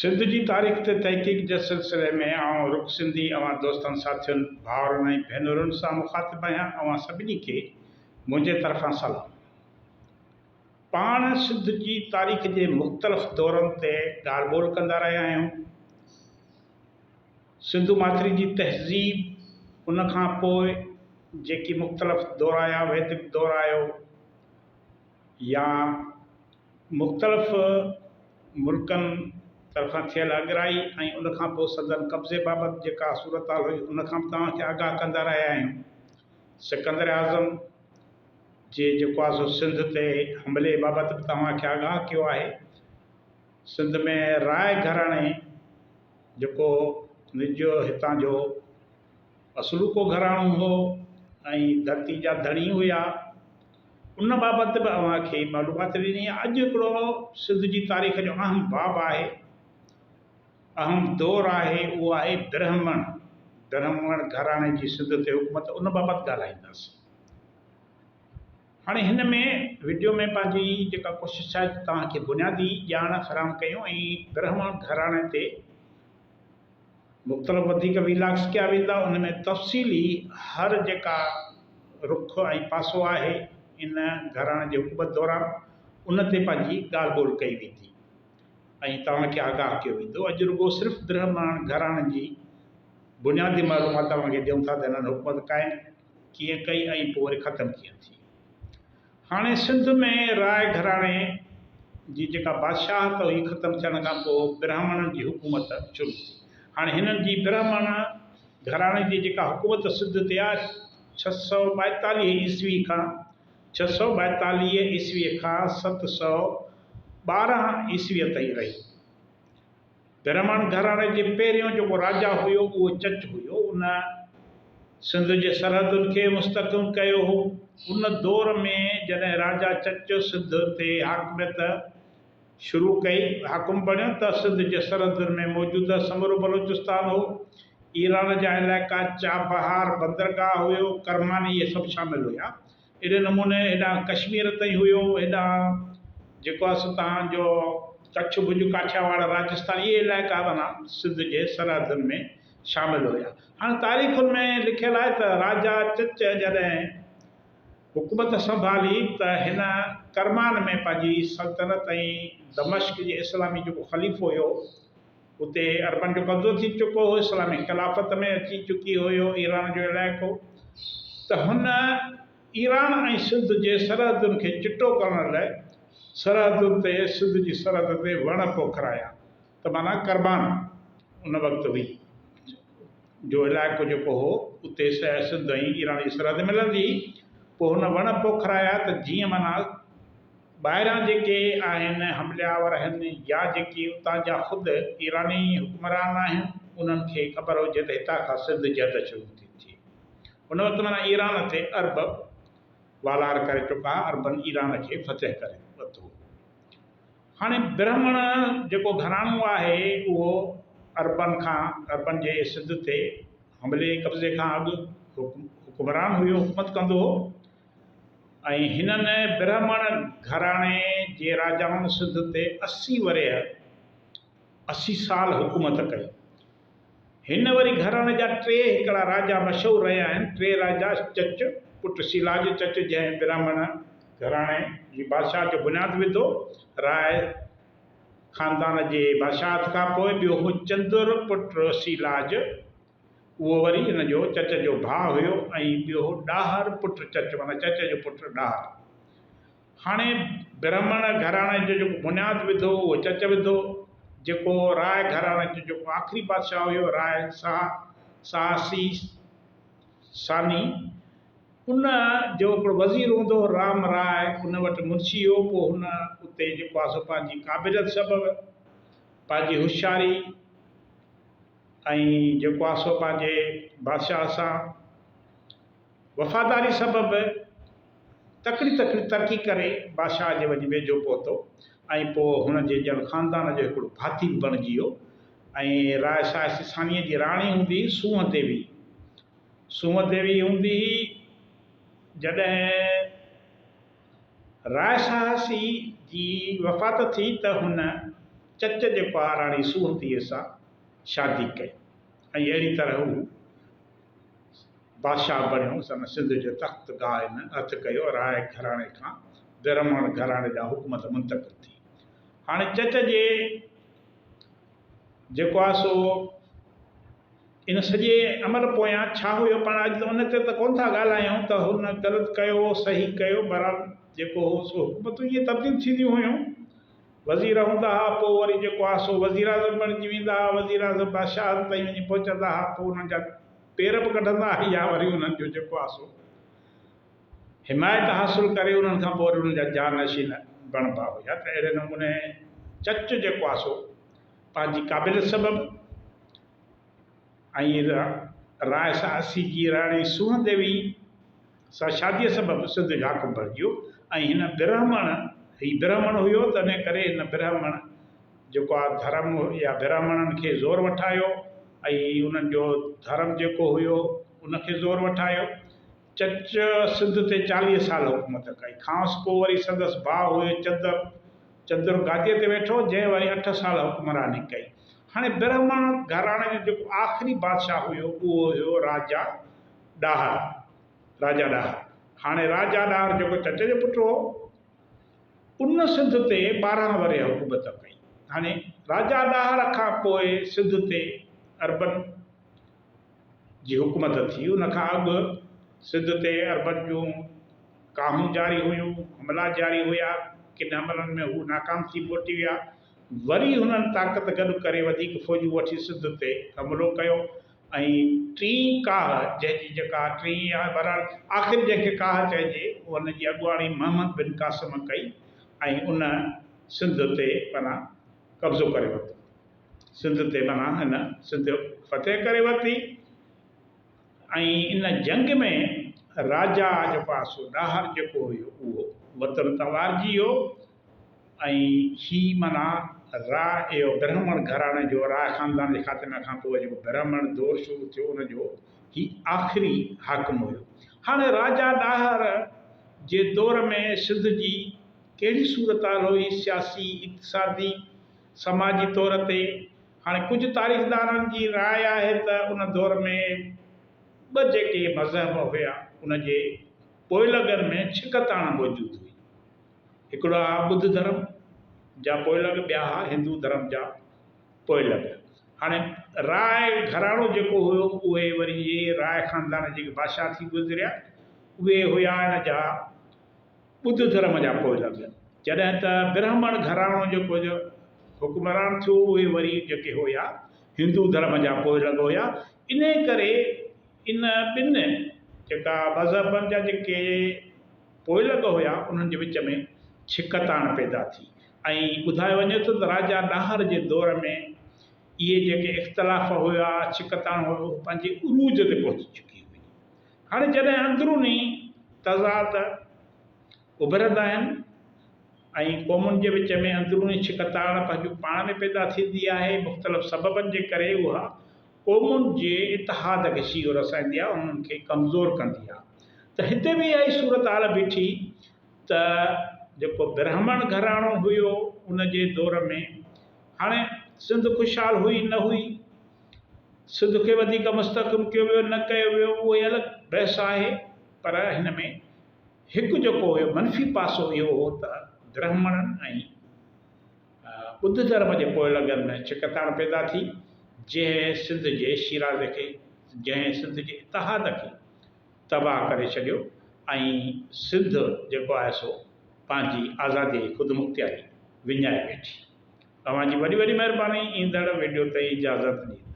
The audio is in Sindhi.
سنڌ جي تاريخ تي تحقيق جي سلسلي ۾ آئون رڪ سنڌي اوهان دوستن، ساٿين، ڀائرن ۽ ڀينرن سان مخاطب آهيان. اوهان سڀني کي منهنجي طرفان سلام. پاڻ سنڌ جي تاريخ جي مختلف دورن تي ڳالهه ٻولهه ڪندا رهيا آهيون. سنڌو ماٿري جي تهذيب، ان کان پوء جيڪي مختلف دور آيا، ويدڪ دور آيو يا مختلف ملڪن طرفان ٿيل اڳرائي ۽ ان کان پوء سندن قبضي بابت جيڪا صورتحال هئي ان کان به توهان کي آگاهه ڪندا رهيا آهيون. سڪندر اعظم جي جيڪو آهي سو سنڌ تي حملي بابت به توهان کي آگاهه ڪيو آهي. سنڌ ۾ راء گهراڻي جيڪو نج هتان جو اصلوڪو گهراڻو هو ۽ ڌرتي جا ڌڻي هيا، ان بابت به اوهان کي معلومات ڏني. اڄ هڪڙو سنڌ جي تاريخ جو اهم باب آهي، اهم دور آهي، اهو آهي برهمڻ، برهمڻ گهراڻي جي سنڌ تي حڪومت، ان بابت ڳالهائينداسين. هاڻي هن ۾ وڊيو ۾ پنهنجي جيڪا ڪوشش آهي ته توهان کي بنيادي ڄاڻ فراهم ڪيون ۽ برهمڻ گهراڻي تي مختلف وڌيڪ ويلاگس ڪيا ويندا ان ۾ تفصيلي هر جيڪا رخ ۽ پاسو آهي ان گهراڻي جي حڪومت دوران ان تي پنهنجي ڳالهه ٻولهه ڪئي ويندي ۽ توهان کي آگاهه ڪيو ويندو اڄ رڳو صرف برهمڻ گهراڻي جي بنيادي معلومات توهان کي ڏيون ٿا ته هنن حڪومت قائم ڪيئن ڪئي ۽ پوء وري ختم ڪيئن ٿي. هاڻي سنڌ ۾ راء گهراڻي جي جيڪا بادشاهت هئي ختم ٿيڻ کان پوء برهمڻن جي حڪومت شروع ٿي. هاڻي هنن جي برهمڻ گهراڻي جي جيڪا حڪومت سنڌ تي آ 642 عيسوي کان 642 عيسوي کان 712 عيسويء تائين رهي. برهمڻ گهراڻي جي پهريون جيڪو راجا هيو اهو چچ هيو. ان سنڌ جي سرحدن کي مستحڪم ڪيو هو. ان دور ۾ جڏهن راجا چچ سنڌ تي حاڪميت شروع ڪئي، حاڪم بڻيو ته سنڌ جي سرحدن ۾ موجوده سمورو بلوچستان هو، ايران جا علائقا، چابهار بندرگاهه هيو، ڪرمان اهي سڀ شامل هيا. اهڙي نموني هيڏانهن ڪشمير تائين هيو، هيڏانهن جيڪو آهي سو توهان جو ڪڇ ڀڄ ڪاٺياواڙ راجستان اهي علائقا معنيٰ سنڌ جي سرحدن ۾ شامل هيا. هاڻي تاريخن ۾ لکيل آهي ته راجا چچ جڏهن حڪومت سنڀالي ته هن ڪرمان ۾ پنهنجي سلطنت ۽ دمشق جي اسلامي جيڪو خليفو هيو اتي عربن جو قبضو ٿي چڪو هو، اسلامي خلافت ۾ اچي چڪي هيو ايران جو علائقو ته هن ايران ۽ سنڌ جي سرحدن کي چٽو ڪرڻ لاء سرحدن تي سنڌ جي سرحد تي وڻ پوکرايا ته معنيٰ ڪرمان ان وقت هئي جو علائقو جيڪو هو اتي سنڌ ۽ ايران جي سرحد ملندي هئي پوء هن وڻ پوکرايا ته جيئن معنيٰ ٻاهريان جيڪي آهن حملي آور آهن يا جيڪي اتان جا خود ايراني حڪمران آهن انهن کي خبر هجي ته هتان کان سنڌ جي حد شروع ٿي ٿئي. ان وقت معنيٰ ايران تي عرب والار ڪري چڪا ها، عربن ايران کي فتح ڪري ورتو هو. هاڻي برهمڻ جيڪو گهراڻو آهي اهو عربن کان عربن جي سنڌ تي حملي قبضي کان اڳ حڪمران هيو حڪومت ڪندو هو. ۽ هنن برهمڻ گهراڻي جي راجائن سنڌ تي 80 ورهيه، 80 سال، حڪومت ڪئي. هن وري گهراڻي جا ٽي هڪڙا راجا مشهور رهيا آهن. ٽي راجا چچ پٽ سيلاج چچ جنهن برهمڻ گهراڻي جي بادشاهت جو بنياد وڌو، راء خاندان جي بادشاهت کان پوء ٻيو هو چندر پٽ سيلاج، اهو وري هن جو چچ جو ڀاء هيو ۽ ٻيو هو ڏاهر پٽ چچ معنيٰ چچ جو پٽ ڏاهر. هاڻي برهمڻ گهراڻي جو جيڪو بنياد وڌو اهو چچ وڌو، جيڪو راء گهراڻي جو جيڪو آخري بادشاهه هيو راء ساهسي ثاني ان جو هڪڙو وزير هوندو هو رام راء ان وٽ منشي هو پوء هن اتي جيڪو آهي سو پنهنجي قابليت سبب پنهنجي هوشياري ۽ جيڪو آهي سو پنهنجي بادشاهه سان وفاداري سبب تڪڙي تڪڙي ترقي ڪري بادشاهه جي وڃي ويجهو پهتو ۽ پوء هن جي ڄڻ خاندان جو هڪڙو ڀاتي به بڻجي ويو ۽ راء ساهسي ثانيء جي راڻي هوندي هئي سونهن ديوي. سونهن ديوي هوندي هئي جڏهن راء ساهسي جي وفات ٿي ته هن چچ جيڪو آهي راڻي سونهتيء سان شادي ڪئي ۽ اهڙي طرح هو بادشاهه بڻيو. سندس سنڌ جو تخت گاهه هن هٿ ڪيو. راء گهراڻي کان برهمڻ گهراڻي ڏانهن حڪومت منتقل ٿي. هاڻي چچ جي جيڪو آهي سو ان سڄي عمل پويان ڇا هيو پاڻ اڄ ان تي ته ڪونه ٿا ڳالهايون ته هن غلط ڪيو صحيح ڪيو بهرحال جيڪو هو سو حڪومتون ائين تبديل ٿينديون هيون وزير هوندا ها پوء وري جيڪو آهي سو وزيراعظم بڻجي ويندا ها وزيراعظم بادشاهن تائين وڃي پهچندا ها پوء انهن جا پير به ڪڍندا ها يا وري انهن جو جيڪو آهي سو حمايت حاصل ڪري انهن کان پوء وري انهن جا جانشين بڻبا هيا ته اهڙي نموني چچ جيڪو آهي سو پنهنجي قابليت سبب ۽ راء سهاسي جي راڻي سونهن ديوي سان شاديء سبب سنڌ جو حاڪم بڻجي ويو ۽ هن برهمڻ، هي برهمڻ هيو تنهن ڪري هن برهمڻ جيڪو آ ڌرم يا برهمڻن کي زور وٺايو ۽ انهن جو ڌرم جيڪو هيو ان کي زور وٺايو. چچ سنڌ تي 40 سال حڪومت ڪئي. کانئس پوء وري سندس ڀاء هيو چندر، چندر گاديء تي ويٺو، جنهن وري اٺ سال حڪمراني ڪئي. هاڻي برهمڻ گهراڻي جو جيڪو آخري بادشاهه هيو، اهو هيو راجا ڏاهر، راجا ڏاهر. هاڻي راجا ڏاهر جيڪو چچ جو پٽ هو، ان سنڌ تي 12 ورهيه حڪومت ڪئي. هاڻي راجا ڏاهر کان پوء سنڌ تي عربن جي حڪومت ٿي. ان کان اڳ سنڌ تي عربن جون ڪاهون جاري هيون، حملا جاري هيا، ڪن حملن ۾ هو ناڪام ٿي موٽي ويا. وري هنن طاقت گڏ ڪري وڌيڪ فوجون وٺي سنڌ تي حملو ڪيو ۽ ٽين ڪاهه جنهن جي جيڪا ٽين يا بهرحال آخر جنهن کي ڪاهه چئجي ان جي اڳواڻي محمد بن قاسم ڪئي ۽ ان سنڌ تي معنيٰ قبضو ڪري ورتو. سنڌ تي معنيٰ هن سنڌ فتح ڪري ورتي ۽ ان جنگ ۾ راجا جيڪو آهي سو ڏاهر جيڪو هيو اهو وطن تان وارجي ويو ۽ هي معنيٰ راء اهو برهمڻ گهراڻي جو راء خاندان جي خاتمي کان پوء جيڪو برهمڻ دور شروع ٿيو ان جو هي آخري حاڪم هيو. هاڻي راجا ڏاهر جي دور ۾ سنڌ جي ڪهڙي صورتحال هئي سياسي، اقتصادي، سماجي طور تي هاڻي ڪجهه تاريخدانن جي راء آهي ته ان دور ۾ ٻه جيڪي مذهب هيا ان جي پوئلڳن ۾ ڇڪتاڻ موجود هئي. هڪڙا ها ٻڌ ڌرم جا پوئلڳ ٻيا ها هندو ڌرم جا پوئلڳ. هاڻي راء گهراڻو جيڪو هيو اهي وري راء خاندان جيڪي بادشاهه ٿي گذريا اهي هيا ان جا ٻڌ ڌرم جا پوئلڳ، جڏهن ته برهمڻ گهراڻو جيڪو حڪمران ٿيو اهي وري جيڪي هيا هندو ڌرم جا پوئلڳ هيا. انهي ڪري ان ٻن جيڪا مذهبن جا جيڪي پوئلڳ هيا انهن جي وچ ۾ ڇڪتاڻ پيدا ٿي ۽ ٻڌايو وڃي ٿو ته راجا ڏاهر جي دور ۾ اهي جيڪي اختلاف هيا ڇڪتاڻ هيو اهو پنهنجي عروج تي پهچي چڪي هئي. هاڻي جڏهن اندروني تضاد اڀرندا آهن ۽ قومن جي وچ ۾ اندروني ڇڪتاڻ پنهنجو پاڻ ۾ پيدا ٿيندي آهي، مختلف سببن جي ڪري اها قومن جي اتحاد کي شيهو رسائيندي آهي، انهن کي ڪمزور ڪندي آهي ته هتي به اها ئي صورتحال بيٺي ته جيڪو برهمڻ گهراڻو هيو ان جي دور ۾ هاڻي سنڌ خوشحال هئي نه هئي، سنڌ کي وڌيڪ مستحڪم ڪيو ويو نه ڪيو ويو اهو ئي الڳ بحث آهي پر هن ۾ هڪ جيڪو هيو منفي پاسو اهو هو ته برهمڻن ۽ ٻڌ ڌرم جي پوئلڳن ۾ ڇڪتاڻ پيدا ٿي جنهن سنڌ جي شيرازي کي جنهن سنڌ جي اتحاد کي تباهه ڪري ڇڏيو ۽ سنڌ جيڪو آهي سو پنهنجي آزادي ۽ خودمختياري وڃائي ويٺي. اوهان جي وڏي وڏي مهرباني ايندڙ وڊيو تائين اجازت ڏيندا.